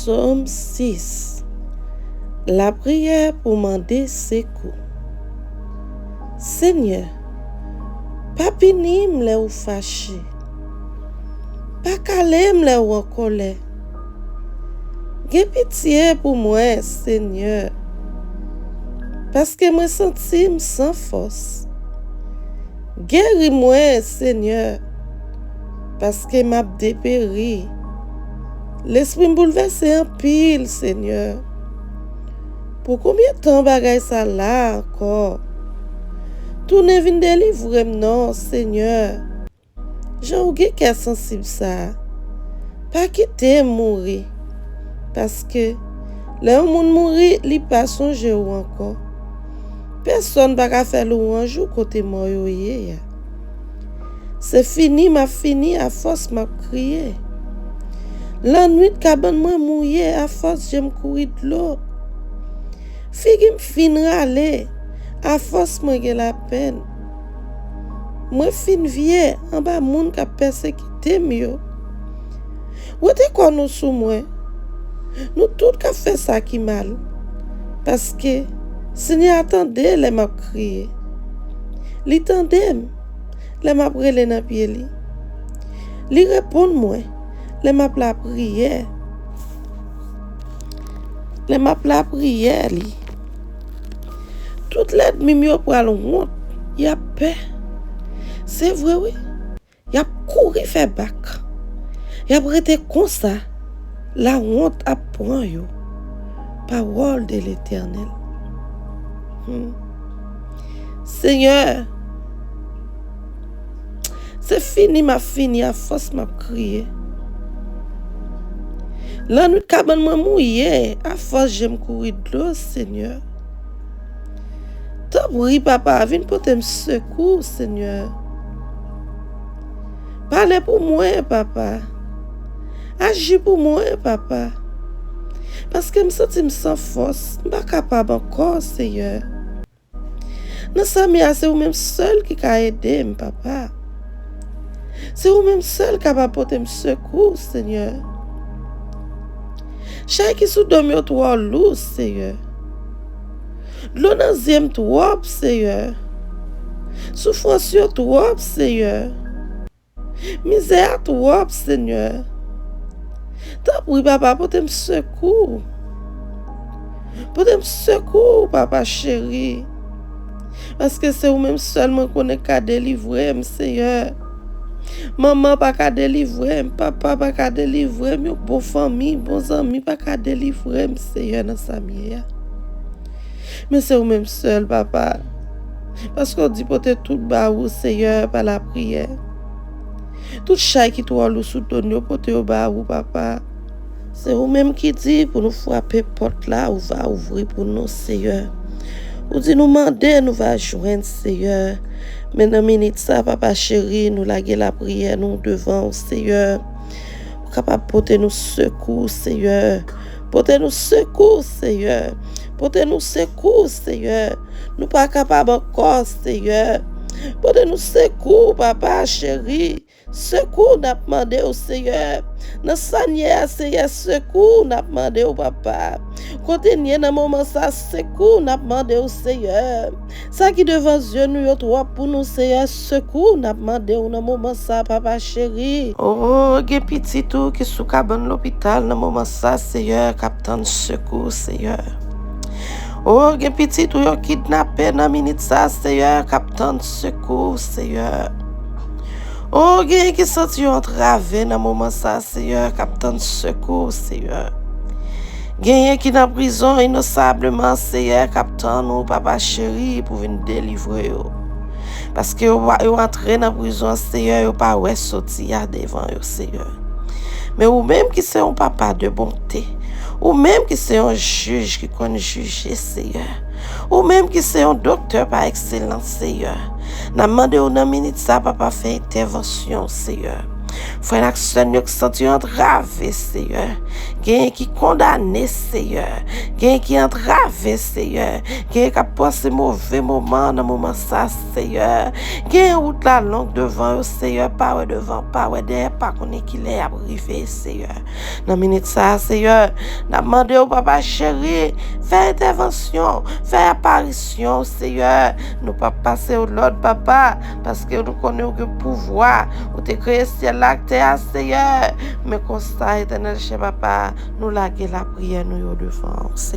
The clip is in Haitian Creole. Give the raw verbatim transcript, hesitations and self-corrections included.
Sòm sis. Lapriyè pou mande sekou. Senyè, pa pini m lè ou fache. Pa kale m lè ou an kòlè. Gen pitye pou mwen, Senyè, paske mwen santi m san fòs. Geri mwen, Senyè, paske m ap deperi. Lespri m boulvèse anpil, Senyè. Pou konbyen tan bagay sa la ankò? Tounen vin delivre m non, Senyè. Jan w gen kè sansib sa a, pa kite m mouri, paske lè yon moun mouri, li pa sonje w ankò. Pèsonn pa ka fè lwanj ou kote mò yo ye a. Se fini m ap fini afòs m ap kriye. Lannwit kabann mwen mouye afòs je m kouri dlo. Figi m fin rale, afòs mwen gen lapenn. Mwen fin vye anba moun k ap pèsekite m yo. Wete kò nou sou mwen, nou tout k ap fè sa ki mal, paske Senyè a tande lè m ap kriye. Li tande m lè m ap rele nan pye li. Li reponn mwen lè m ap lapriyè. Lè m ap lapriyè li. Tout lènmi m yo pral wont, y ap pè. Se vre, wi. Y ap kouri fè bak. Y ap rete konsa, lawont ap pran yo. Pawòl de Letènèl. Hmm. Senyè, se fini m ap fini, afòs m ap kriye. Lannwit kabann mwen mouye, afòs je m kouri dlo, Senyè. Tanpri, Papa, vin pote m sekou, Senyè. Pale pou mwen, Papa. Aji pou mwen, Papa. Paske m santi m san fòs, m pa kapab ankò, Senyè. Nan sa m ye a, se ou menm sèl ki ka ede m, Papa. Se ou menm sèl kapab pote m sekou, Senyè. Chay ki sou do m yo twò lou, Senyè. Dlo nan zye m twòp, Senyè. Soufrans yo twòp, Senyè. Mizè a twòp, Senyè. Tanpri, Papa, pote m sekou. Pote m sekou, Papa cheri. Paske se ou menm sèl mwen konnen ka delivre m, Senyè. Manman pa ka delivre m, papa pa ka delivre m, yon bon fanmi, bon zanmi pa ka delivre m, Senyè, nan sa m ye a. Men se ou menm sèl, Papa. Paske w di pote tout ba ou, Senyè, pa lapriyè. Tout chay ki twò lou sou do n yo, pote yo ba ou, Papa. Se ou menm ki di pou nou frape pòt la, ou va ouvri pou nou, Senyè. Ou di nou mande, nou va jwenn, Senyè. Men nan minit sa, Papa cheri, nou lage lapriyè nou devan ou, Senyè. Ou kapab pote nou sekou, Senyè. Pote nou sekou, Senyè. Pote nou sekou, Senyè. Nou pa kapab ankò, Senyè. Pote nou sekou, Papa cheri. Sekou n ap mande w, Senyè. Nan sa n ye a, Senyè, sekou n ap mande w, Papa. Kote n ye nan moman sa, sekou n ap mande w, Senyè. Sa ki devan zye nou yo twòp pou nou, Senyè, sekou n ap mande w nan moman sa, Papa cheri. O, gen pitit ou ki sou kabann lopital nan moman sa, Senyè, k ap tann sekou, Senyè. O, gen pitit ou yo kidnape nan minit sa, Senyè, k ap tann sekou, Senyè. O, genyen ki santi yo antrave nan moman sa, Senyè, k ap tann sekou, Senyè. Genyen ki nan prizon inosableman, Senyè, k ap tann ou, Papa cheri, pou vin delivre yo. Paske yo, yo antre nan prizon, Senyè, yo pa wè soti a devan yo, Senyè. Men ou menm ki se yon papa de bonte, ou menm ki se yon jij ki konn jije, Senyè, ou menm ki se yon doktè pa ekselans, Senyè, n ap mande w nan minit sa, Papa, fè entèvansyon, Senyè. Frè n ak sè n yo ki santi yo antrave, Seyè. Genyen ki kondane, Seyè. Genyen ki antrave, Seyè. Genyen k ap pase move moman nan moman sa, Seyè. Genyen wout la long devan yo, Seyè. Pa wè devan, pa wè dèyè, pa konnen kilè y ap rive, Seyè. Nan minit sa a, Seyè, n ap mande w, Papa cheri, fè entèvansyon, fè aparisyon, Seyè. Nou p ap pase w lòd, Papa, paske nou konnen w gen pouvwa. Ou te kreye syèl la ak tè a, Seyè. Men konsa, Etènèl chè Papa, nou lage lapriyè nou yo devan w, Seyè.